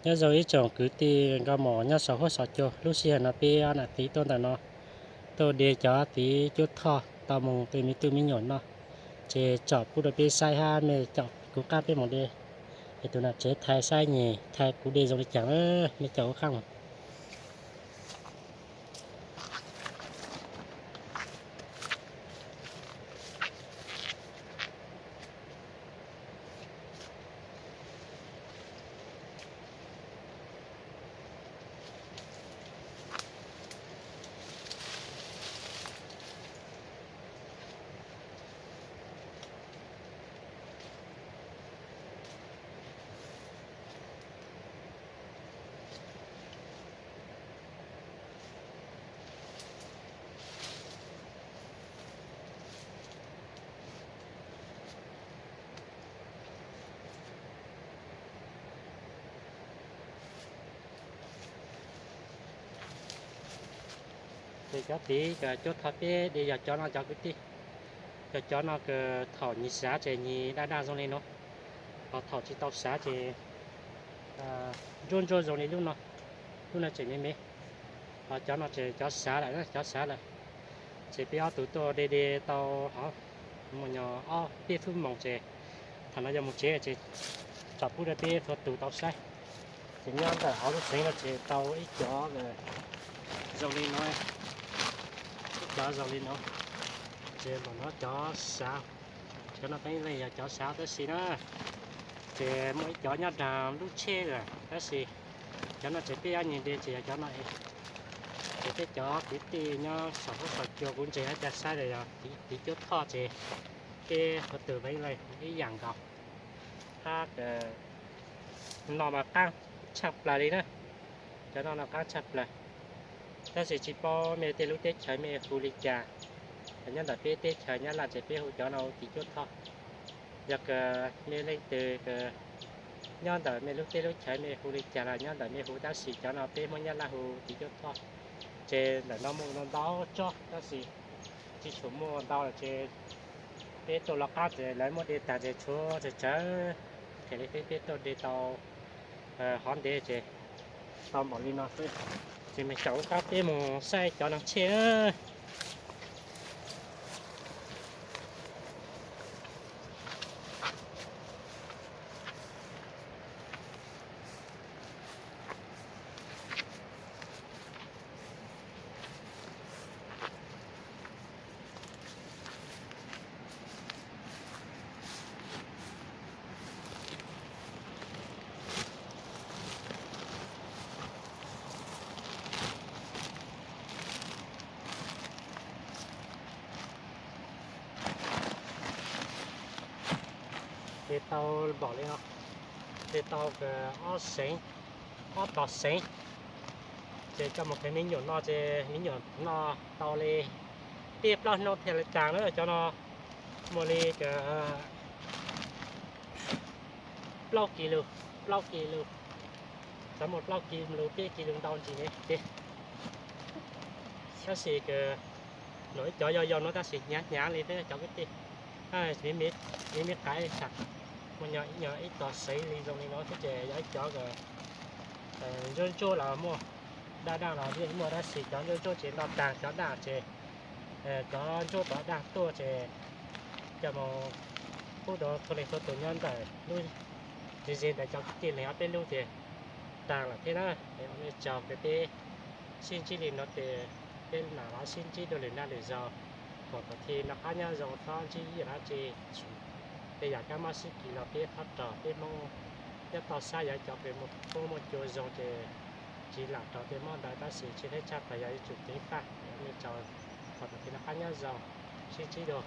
Nyob zoo ib tsoom kwv tij nkauj muam nyob saum huab saum cua, lub sij hawm no peb ob nam txiv tuaj ntawm no, tuaj de cov txiv cuab thoj tau mus rau me tub me nyuam noj, ces tsom pub rau peb saib hab mej caum kuv qab peb mus de. Es tus nam tsev thais saib nyem thais kuv de zoo li cas, mej caum kuv qab mus. Ces cov txiv cuab thoj peb de yog cov no cov kwv tij. Yog cov no kws thaum nyim xav ces nyim daj daj zoo li no, ho thaum tsis tau xav ces ntsuab ntsuab zoo li lub no, lub no tseem me me. Ho cov no ces cov xav lawm, cov xav lawm. Ces peb ob tug tuaj de de tau hov, mus nyog ob peb feeb moos ces thaum no yog mus tsev ces tsom pub rau peb txhua tus tau saib. Ces nyob ntawm hauv lub xeev no ces tau ib cov zoo li no, ib cov zoo li no, ces npam no cov xav. Cov no peb leej yog cov xav tab sis na, ces muaj ib cov nyob nraag lub tsheb lawm tab sis cov no ces peb ob nyuag de ces yog cov no. Ces peb cov kwv tij nyob saum huab saum cua kuv ntseeg hab ca saib yog txiv cuab thoj ces peb txhua tus peb leej ib yam nkaus. Hab no mas qaab tshaj plaws li na, cov no no qaab tshaj plaws. Tab sis tsis paub mej tej lub teb chaws mej hu li cas. Nyob ntawm peb teb chaws Nyab Laj ces peb hu cov no hu txiv cuab thoj. Yog kws mej leej twg nyob ntawm mej lub teb lub chaws mej hu li cas los nyob ntawm mej hu, tab sis cov no peb Hmoob Nyab Laj hu txiv cuab thoj. Ces ntawm no muaj ntau ntau tsob tab sis tsis tshua muaj ntau lawm ces peb tuaj lawv qab ces lawv muab de tag ces tshuav tsawg tsawg, ces li peb peb tuaj de tau hov ntev ces tau npaum li no xwb. Ces mej caum kuv qab peb mus saib cov no tsheb. De tau npaum li no, de tau ob seev, ob tog seev. Ces coj mus qhia me nyuam noj ces me nyuam noj tau li peb plaub hnub thiaj li taag na. Cov no muaj li plaub kis lus, plaub kis lus, cov muaj plaub kis lus peb kis lus ntau ntsis ne. Tab sis kws no ib cov yau yau no tab sis hnyav hnyav li thiab cov kwv tij. Me me qaib, muaj ib nyuag ib tog seev li zoo li no thiab ces yog ib cov ntsuab ntsuab los muaj, daj daj los yeej muaj tab sis cov ntsuab ntsuab ces noj taag cov daj ces cov ntsuab tom daj tuaj ces coj mus pub rau txhua leej txhua tus nyob ntawm lub ze ze ntawd cov kwv tij leeg ob peb lub ces taag lawm thiab na. Ua tsaug kws peb sib ntsib li no ces peb mam los sib ntsib dua lwm nag lwm zaus. Kom thaum twg noj qab nyob zoo txhob ntsib ib yam dab tsi tshwm tej yam kab mob sib kis los peb txhob raug. Peb Hmoob nyob toj sab yog cov kws muaj koob muaj cua zoo ces tsis lam raug tej mob ntawd tab sis tshwj xeeb tshaj plaws yog yuav tsum ceev faj. Ua tsaug, kom thaum twg noj qab nyob zoo, sib ntsib dua.